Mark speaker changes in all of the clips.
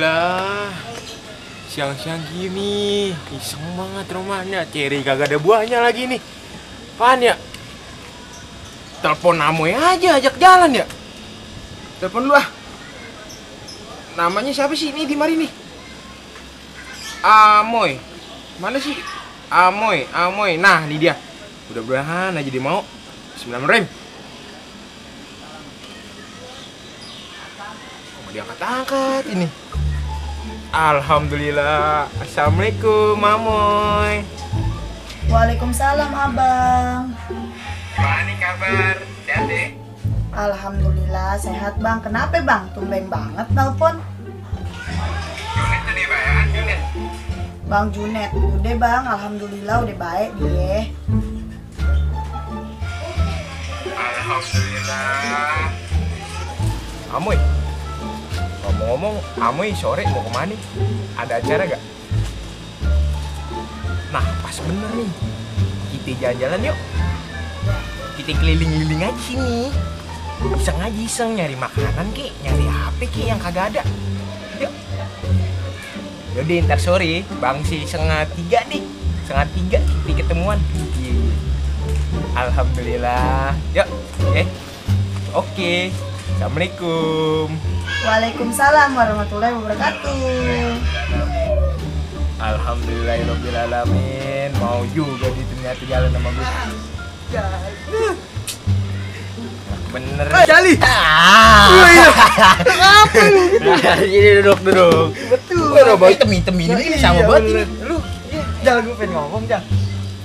Speaker 1: Alhamdulillah. Siang-siang gini, iseng banget rumahnya. Ceri kagak ada buahnya lagi nih. Apaan ya? Telepon Amoy aja, ajak jalan ya. Telepon lu ah. Namanya siapa sih ini di mari nih? Amoy. Mana sih? Amoy. Nah, ini dia. Mudah-mudahan aja dia mau. Bismillahirrahmanirrahim. Kok diangkat-angkat ini? Alhamdulillah. Assalamualaikum, Amoy.
Speaker 2: Waalaikumsalam, Abang.
Speaker 1: Apa nih kabar? Sehat deh?
Speaker 2: Alhamdulillah sehat, Bang. Kenapa, Bang? Tumben banget nelpon.
Speaker 1: Junet tuh nih, Pak. Junet.
Speaker 2: Bang Junet. Udah, Bang. Alhamdulillah udah baik dia.
Speaker 1: Alhamdulillah. Amoy. Ngomong-ngomong, Amoy sore mau kemana? Ada acara gak? Nah, pas bener nih. Kita jalan-jalan yuk. Kita keliling-keliling aja sini. Iseng nyari makanan kek, nyari HP kek yang kagak ada. Yuk. Yaudah ntar sore, Bang si 2:30 nih. 2:30 kita ketemuan. Iya. Alhamdulillah. Yuk, Oke. Assalamualaikum.
Speaker 2: Waalaikumsalam warahmatullahi wabarakatuh.
Speaker 1: Alhamdulillahirobbilalamin. Mau juga di ternyata jalan sama gue. Bener.
Speaker 3: Jali.
Speaker 1: Iya.
Speaker 3: Apa lu gitu?
Speaker 1: Jadi duduk.
Speaker 3: Betul.
Speaker 1: Gue bawa hitam ini sama banget ini.
Speaker 3: Lu, Jal, gue pengen ngomong, Jal.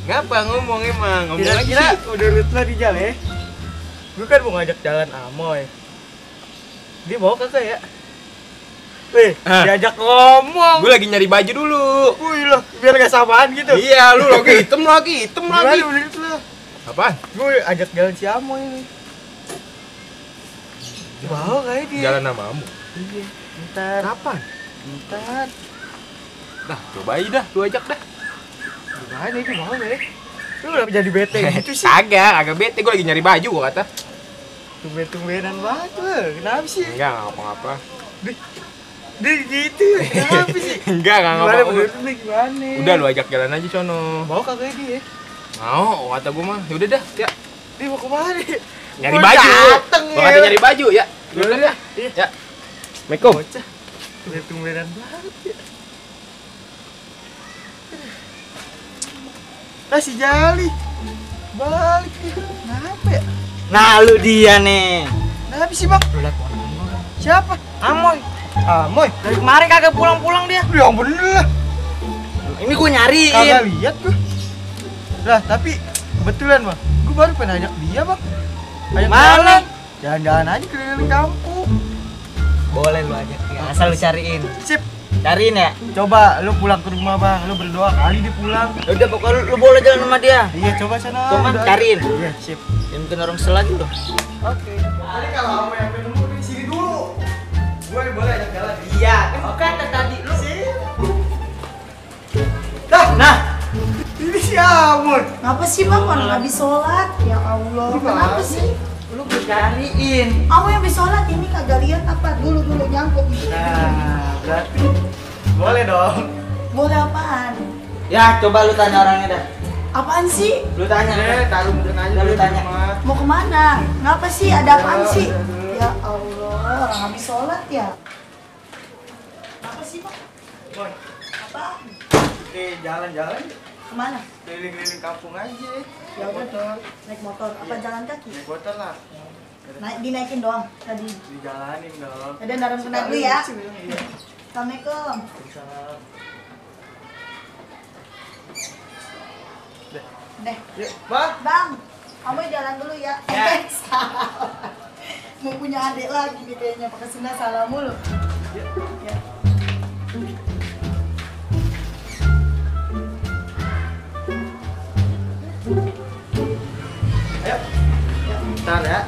Speaker 1: Ngapa ngomong emang? Ngomong lagi
Speaker 3: Kira-kira
Speaker 1: sih.
Speaker 3: udah urut lo di Jal ya? Gue kan mau ngajak jalan Amoy. Dia mau kagak ya? Weh, diajak ngomong.
Speaker 1: Gue lagi nyari baju dulu.
Speaker 3: Wih lo, biar gak samaan gitu.
Speaker 1: Iya, lu lagi hitam lagi.
Speaker 3: Gimana menurut lo?
Speaker 1: Apaan?
Speaker 3: Gue ajak jalan si Amoy ini. Mau kayak dia?
Speaker 1: Jalan sama kamu.
Speaker 3: Iya, ntar.
Speaker 1: Kapan?
Speaker 3: Ntar.
Speaker 1: Nah, coba aja dah, lu ajak dah.
Speaker 3: Gimana ini mau gak ya? Lu udah jadi bete gitu sih.
Speaker 1: Agak bete, gue lagi nyari baju gua kata.
Speaker 3: Tumben-tumbenan banget lo. Kenapa sih?
Speaker 1: Enggak ngapa-ngapa.
Speaker 3: Dia gitu, kenapa sih?
Speaker 1: Enggak
Speaker 3: Gimana
Speaker 1: ngapa-ngapa.
Speaker 3: menurut lu gimana?
Speaker 1: Udah lu ajak jalan aja sono.
Speaker 3: Mau kagak dia?
Speaker 1: Mau, kata gua mah. Yaudah dah, ya.
Speaker 3: Dia mau kemana?
Speaker 1: Nyari
Speaker 3: Mau
Speaker 1: baju.
Speaker 3: dateng
Speaker 1: Gua
Speaker 3: ya.
Speaker 1: kata nyari baju ya. Yaudah ya.
Speaker 3: Iya.
Speaker 1: Ya. Assalamualaikum.
Speaker 3: Bocah. Tumben-tumbenan banget ya. Si Jali. Balik nih. Kenapa ya?
Speaker 4: Nah lu dia nih.
Speaker 3: Kenapa sih bang?
Speaker 4: Lu liat orang gua.
Speaker 3: Siapa?
Speaker 4: Amoy.
Speaker 3: Amoy.
Speaker 4: Dari kemarin kagak pulang-pulang dia.
Speaker 3: Yang bener lah.
Speaker 4: Ini gua nyariin.
Speaker 3: Kagak lihat gua. Lah tapi kebetulan bang. Gua baru pengen ajak dia bang. Ajak
Speaker 4: Mana?
Speaker 3: jalan. Jalan-jalan aja keliling kampung.
Speaker 4: Boleh lu ajak dia. Asal lu cariin.
Speaker 3: Sip.
Speaker 4: Cariin ya.
Speaker 3: Coba lu pulang ke rumah bang. Lu berdoa kali dia pulang.
Speaker 4: Udah pokoknya lu boleh jalan sama dia.
Speaker 3: Iya coba sana.
Speaker 4: Cuman
Speaker 3: doain.
Speaker 4: cariin.
Speaker 3: Iya sip.
Speaker 4: Yang mungkin orang selagi loh.
Speaker 3: Oke. Jadi kalau kamu yang ketemu di sini dulu. Gue boleh ajak jalan.
Speaker 4: Iya, kan bukan tadi lu.
Speaker 3: Nah, ini si Amon.
Speaker 2: Ngapa sih, Bang? Orang habis sholat. Ya Allah. Kenapa sih?
Speaker 4: Lu gua cariin.
Speaker 2: Kamu yang habis sholat ini kagak lihat apa? Dulu nyangkut.
Speaker 3: Nah, berarti boleh dong.
Speaker 2: Boleh apaan?
Speaker 4: Ya, coba lu tanya orangnya dah.
Speaker 2: Apaan sih?
Speaker 4: Lu tanya.
Speaker 3: Taruh mungkin aja
Speaker 4: Lu
Speaker 3: dulu
Speaker 4: tanya.
Speaker 3: di rumah.
Speaker 2: Mau kemana? Ngapa sih? Ada apaan
Speaker 3: Ya,
Speaker 2: sih?
Speaker 3: udah.
Speaker 2: Ya Allah, orang habis sholat ya. Apa sih, Bang?
Speaker 3: Boy,
Speaker 2: Apaan?
Speaker 3: oke jalan-jalan yuk.
Speaker 2: Kemana?
Speaker 3: Keliling-keliling kampung aja.
Speaker 2: Ya udah, naik motor. Apa jalan kaki?
Speaker 3: Naik motor lah.
Speaker 2: Dinaikin doang tadi.
Speaker 3: Dijalanin dong.
Speaker 2: Ada dalam kena dulu ya.
Speaker 3: Iya.
Speaker 2: Assalamualaikum.
Speaker 3: Salam.
Speaker 2: Deh,
Speaker 3: Yuk, Bang.
Speaker 2: Bang, kamu jalan dulu ya.
Speaker 4: Ya.
Speaker 2: Salah. Mau punya adik lagi nih kayaknya pakai sunda salam mulu. Ya.
Speaker 3: Ayo. Bentar ya.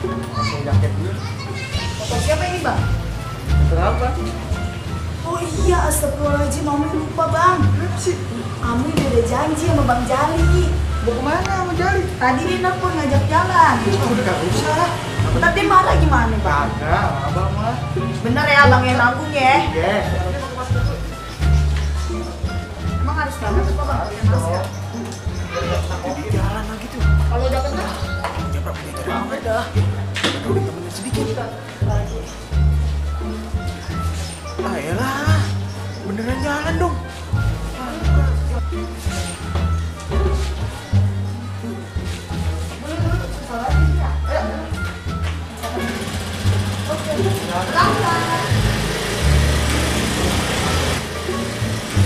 Speaker 3: Pakai jaket dulu.
Speaker 2: Motor siapa ini, Bang?
Speaker 3: Kenapa?
Speaker 2: Oh iya, astagfirullahaladzim, Mami lupa, Bang.
Speaker 3: Kenapa sih?
Speaker 2: Mami udah ada janji sama Bang Jali.
Speaker 3: Mau kemana sama Jali?
Speaker 2: Tadi dia nelfon ngajak jalan.
Speaker 3: Udah gak usah.
Speaker 2: Ntar dia marah gimana bang?
Speaker 3: Kagak, abang mah.
Speaker 2: Bener ya abang yang nanggung ya?
Speaker 3: Iya.
Speaker 2: Emang harus banget apa bang? Yang mas ya?
Speaker 1: Jalan lagi tuh.
Speaker 2: Kalau udah bener,
Speaker 1: Ya Pak, punya cara apa dah? Udah temenin sedikit. Ah elah, beneran jalan dong.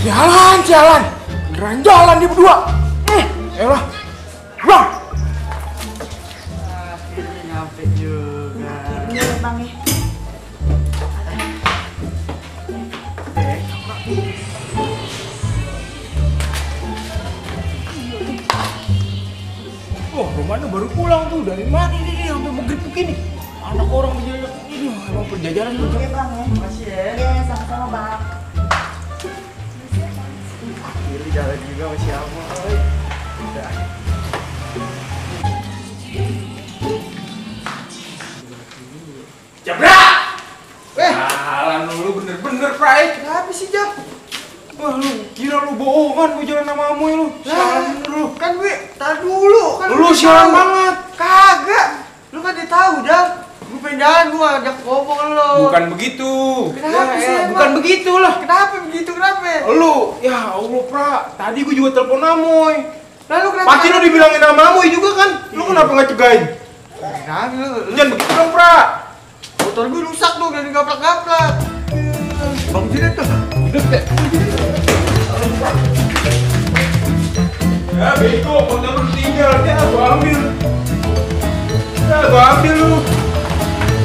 Speaker 1: Jalan, jalan. Beneran jalan di berdua. Elah. Bang.
Speaker 3: Akhirnya nyampe juga.
Speaker 2: ini ya bang ya.
Speaker 1: Oh, Romano baru pulang tuh dari mana nih sampai maghrib begini. Anak orang berjalan ini emang perjajaran tuh.
Speaker 2: Oke bang ya.
Speaker 3: Makasih ya.
Speaker 2: Iya sama-sama bang.
Speaker 3: Akhirnya jalan juga masih aman. Udah.
Speaker 1: Jabra! Jalan lu bener-bener, Prai.
Speaker 3: Kenapa sih, Jap?
Speaker 1: Wah, lu kira lu bohongan gue jalan sama Amoy lu. Sialan bener lu.
Speaker 3: Kan gue, tar dulu. Kan
Speaker 1: Lu
Speaker 3: udah
Speaker 1: sialan
Speaker 3: tahu.
Speaker 1: banget.
Speaker 3: Kagak. Lu kan dia tahu, Jap. Gue pengen jalan, gue ajak ngomong lo.
Speaker 1: Bukan begitu.
Speaker 3: Kenapa sih, emang?
Speaker 1: Bukan begitulah.
Speaker 3: Kenapa begitu? Kenapa?
Speaker 1: Lu, ya Allah, Pra. Tadi gue juga telepon Amoy.
Speaker 3: Lalu kenapa?
Speaker 1: Pasti lu dibilangin sama Amoy juga kan? Lu kenapa nggak cegain?
Speaker 3: Kenapa lu?
Speaker 1: Jangan begitu dong, Pra.
Speaker 3: Motor gue rusak dong, dan gaplak-gaplak. Bang sini tuh.
Speaker 1: Ya bego, motor lu tinggal, ya gua ambil. Ya gua ambil lu.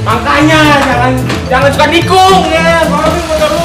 Speaker 1: Makanya jangan suka nikung ya, gua ambil motor lu.